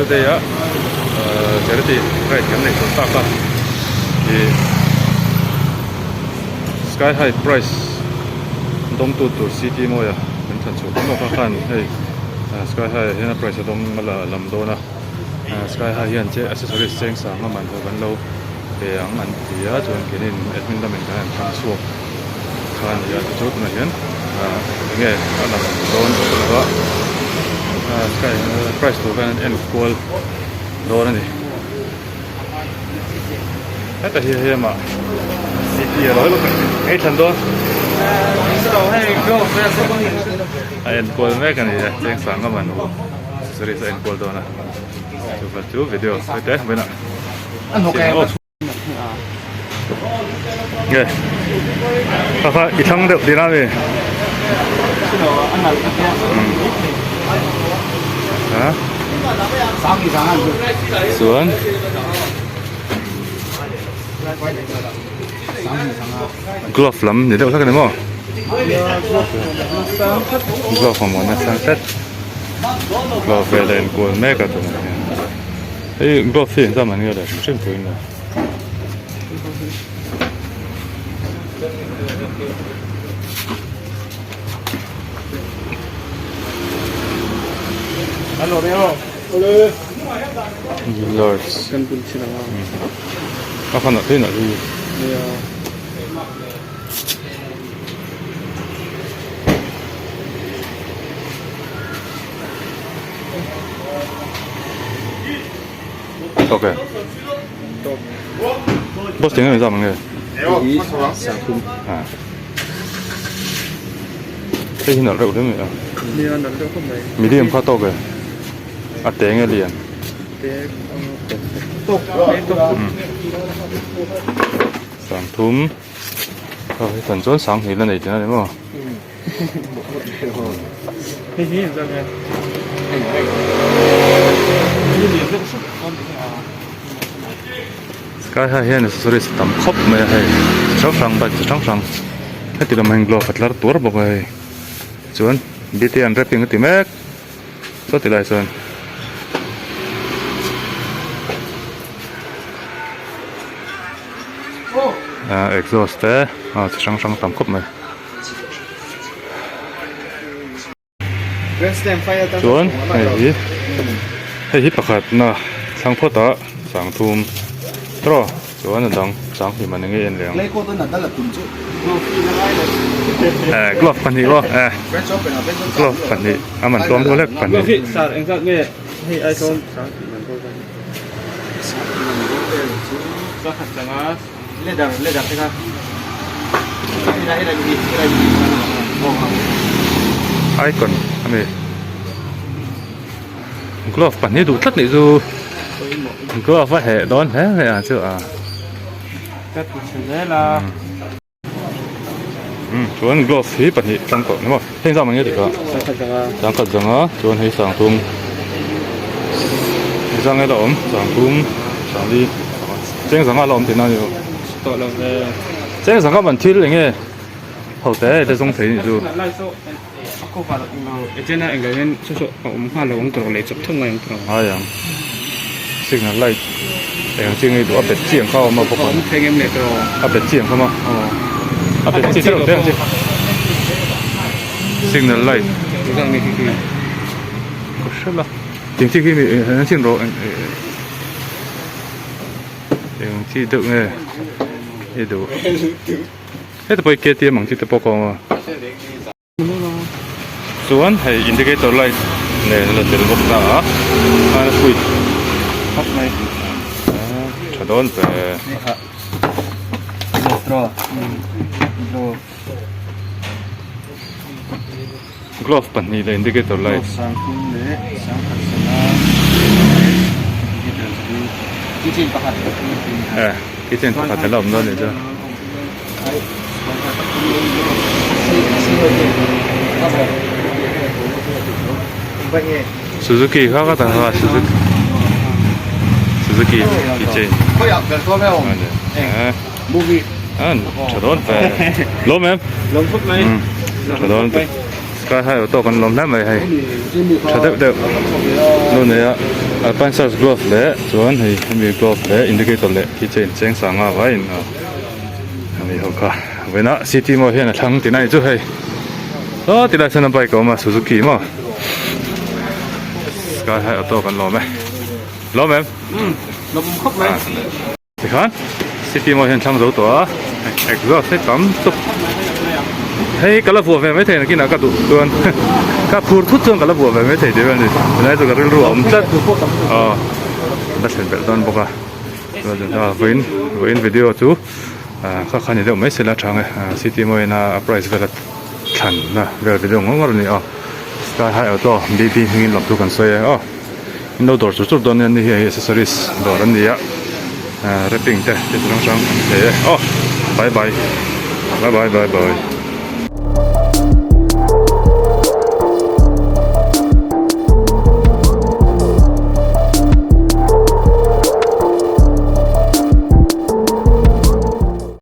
Day ah charity ride kan neih tawh tak a ih sky high prize dawngtu tur city mawia kan thlan chhuah lawk a khan hei sky high ah hian a prize a dawng a la lam dawn a sky high hian che accessories cheng sang a man ho kan lo pe ang an ti a chuan keinin admin lamin kan han thlang chhuak kha a ni a tichuan tunah hian ah enge a lang dawn lova ah sky prize tur khan an en kual dawn a ni heta hi hei amah city a lo hei thlan dawn a en kual mek a ni e cheng sanga man ho accessories a en kual dawn a chupa chu video hete vawiinah. Nge kha kha i thlang deuh tihna ami ha chuan glove lam ni deuh hlek ani maw glove a mawn nasa tlat glove vel a inkual mek a tunah hian. Hei glove hi engzam an nge le hrim hrim tuin le. Lords. A khan ah thein ah hi. Ok. Boss tingah ni zam nge. Ha. Hei hi nalh reuh hle mai a. Nia nalh reuh khawp mai. Medium kha tawk e. A te nge lian. Te tawk tawk. Sangthum. Hei tan chuan sanghnih la nei tihna a ni maw. Sky high hian accessories a tam khawp mai a hei chi hrang hrang bike chi hrang hrang heti lamah hian glove a tlar tuar bawk a hei chuan bt an wrapping a ti mek saw ti lai sawn ah exhaust te ah chi hrang hrang tam khawp mai. Chuan hei hi hei hi pakhat na thlang phawt ah sangthum tawh chuan a dang sanghnih man enge en leh ang eh glove pahnih aw eh glove pahnih a man tlawm deuh hlek pahnih. Icon a ni glove pahnih duh tlat nih chu glove a heh dawn hle mai ang chu a chuan glove hi pahnih tang tawh ni maw heng zam ang nge dik a sangkhat zanga chuan hei sangthum zang nge la awm sangthum sangli. Cheng zanga la awm tihna a ni lo. Tawh lo ve. Cheng zanga man thil eng nge ho te te zawng thei nih chu. Ngai ang. Signal light eng chi nge duh a bet chi ang kha a awm a bawk a. A bet chi ang kha maw. A bet chi te ang chi. Signal light. Ka hre la. Ting chi khi mi eng chin rawh. Eng chi deuh nge i duh heta pawh hi ktm ang chi te pawh ka awm a chuan hei indicator light nen a la tel bawk ta a a switch khawp mai tha dawn ve. Glove pahnih leh indicator light. Glove sangthum leh sangkhat sana indicator chu keychain pakhat eh keychain pakhat ala awm dawn anih chu. Suzuki kha ka ta kha Suzuki Suzuki keychain. Movie an tha dawn ve lawm em lawm khawp mai tha dawn ve. Sky high auto kan lawm hle mai hei tha deuh deuh lo nei a alpine stars glove leh chuan hei hemi glove leh indicator leh keychain cheng sanga vaiin a ani ho kha vawiinah city maw hian a thlang tih na ni chu hei saw tilai sawn a bike a awm a suzuki maw sky high auto kan lawm e lawm em lawm khawp mai. Tikhan city maw hian thlang zo tawh a exhaust hi tam tuk hei ka la vuah ve maithei nakinah ka duh chuan ka phur thut chuan ka la vuah ve maithei tih vel a ni tunlai chu ka rilru a awm tlat aw la thlen belh dawn bawk a vawiin vawiin video chu kha kha ni deuh mai sela tha ang e city maw ina a price vel a thlanna vel video ngawr ngawr a ni a sky high auto bb hmingin lawmthu kan sawi e aw. In lo dawr chur chur dawn nia ni hi accessories dawr an ni a ah wrapping te thil chi hrang hrang an thei e aw bye bye bye bye bye bye.